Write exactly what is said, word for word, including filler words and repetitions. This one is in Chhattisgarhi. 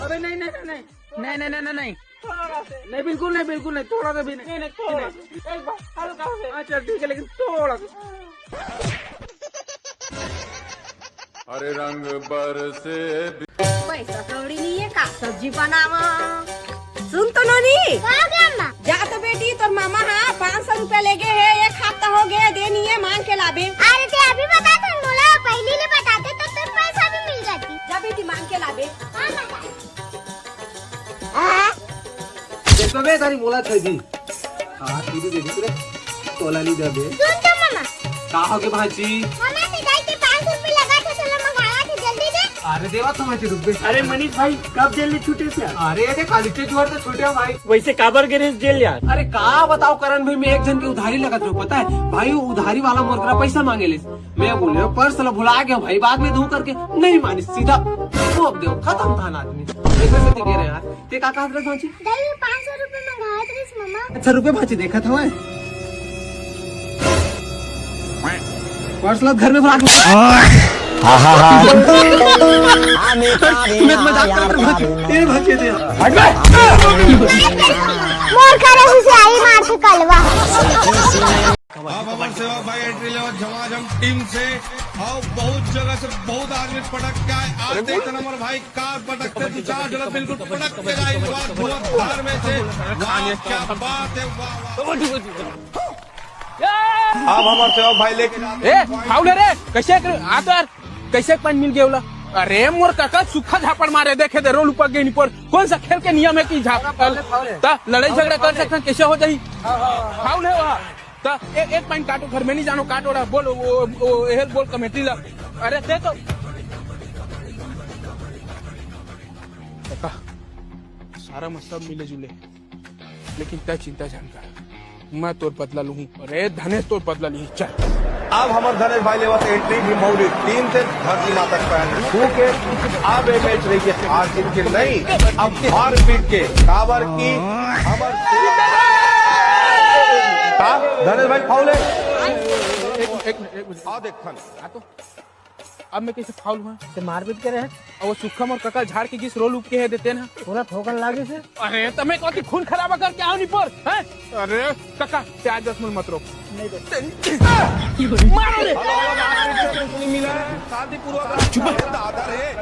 अबे नहीं, नहीं, नहीं, नहीं। नहीं, नहीं, नहीं, नहीं, नहीं। थोड़ा से। नहीं, बिल्कुल नहीं, बिल्कुल नहीं, थोड़ा सा भी नहीं। नहीं, नहीं, थोड़ा नहीं। सा। एक बार हल्का से। हाँ, चल ठीक है, लेकिन थोड़ा सा। अरे रंग बरसे। पैसा कौड़ी नहीं है का, सब्जी बनावा। सुन तो नोनी। का हो गया अम्मा? जा तो बेटी, तोर मामा हा पाँच सौ रुपया लेगे हे, एक हफ्ता हो गए, दे नहीं है, मांग के लाबे। अरे ते अभी बता तो मोला, पहली ले बताते तो तोर पैसा भी मिल जाती। जा बेटी, मांग के लाबे। हाँ, बता। देखो बे, तारी मोला छै दी। हाँ, तू भी दे दे रे। तोला नहीं दे दे। सुन तो मामा। का हो गे भांची? मामा, ते जाए के पाँच सौ रुपया लगा था, चलो मंगाया था, जल्दी दे। अरे देवा, तुम अच्छे रुक बे। अरे मनीष भाई, कब जेल ले छूटे से? अरे ये देख, काली के जुआर तो छूटे हो भाई। वैसे काबर गे रहे जेल यार? अरे का बताओ करण भाई, मैं एक जन के उधारी लगत रहो, पता है भाई, वो उधारी वाला मोर करा पैसा मांगे ले। मैं बोले, "पर्स ला भुला गया भाई, बाद में दूं" करके, नहीं मानी, सीधा ठोक दे, खत्म था ना आदमी। ऐसे से गिरे यार। ते का कहत रहे भांची? दाई, ये पाँच सौ रुपया मंगावत रहिस मम्मा। अच्छा रुपया भांची देखत हवय। पर्स ला घर में भुला के। मैं मजाक करत रहे भांची। ए भांची दे। मोर करे से आई मार के कलवा। अब हमारे सेवक भाई एंट्री लेवल झमाझम टीम से और बहुत जगह से बहुत आदमी पटक के आए। आज देखते नंबर भाई कार पटकते दो चार जगह बिल्कुल पटक के जाए। वाह, धुआंधार में से। वाह, क्या बात है, वाह, वाह। अब हमारे सेवक भाई लेके जाते ए, हैं। फाउल है रे, कैसे एक, आ तो यार, कैसे एक पॉइंट मिल गया बोला? अरे मोर काका, सुखा झापड़ मारे, देखे दे, रोल ऊपर गई पर। कौन सा खेल के नियम है कि झाप-, फाउल है, फाउल है। ता लड़ाई फाउल है, झगड़ा कर फाउल है। सकते हैं, कैसे हो जाई? हाँ, हाँ, हाँ। फाउल है वहाँ। ता ए-, एक पॉइंट काटो, घर में नहीं जानो, काटो रहा, बोलो, वो, वो, हेल्प बोल कमेटी ला। अरे दे तो। काका, सारा में सब मिले जुले, लेकिन तै चिंता झन कर, मैं तोर बदला लूहूं। अरे धनेश, तोर बदला ली, चल। अब हमर धनेश भाई लेवत एंट्री भी मौली टीम से धरती माता के पैर छू के। अब ये मैच रही है हार जीत के नहीं, अब मारपीट के, काबर की हमर का धनेश भाई फाउल है। एक, एक मिनट, एक मिनट। आ देख खन। आ तो अब मैं कैसे फाउल हुआ? ते मारपीट करे है। और वो सुखम और कका झाड़ के गिस रोल उपके है देते ना। पूरा ठोकन लागे से। अरे, तो मैं कौन खून खराबा करके आओ नहीं पर, हैं? अरे, कका, ते आज दस मिनट मत रोक। नहीं दे। मारो रे। शांतिपूर्वक। चुप। दादा रे।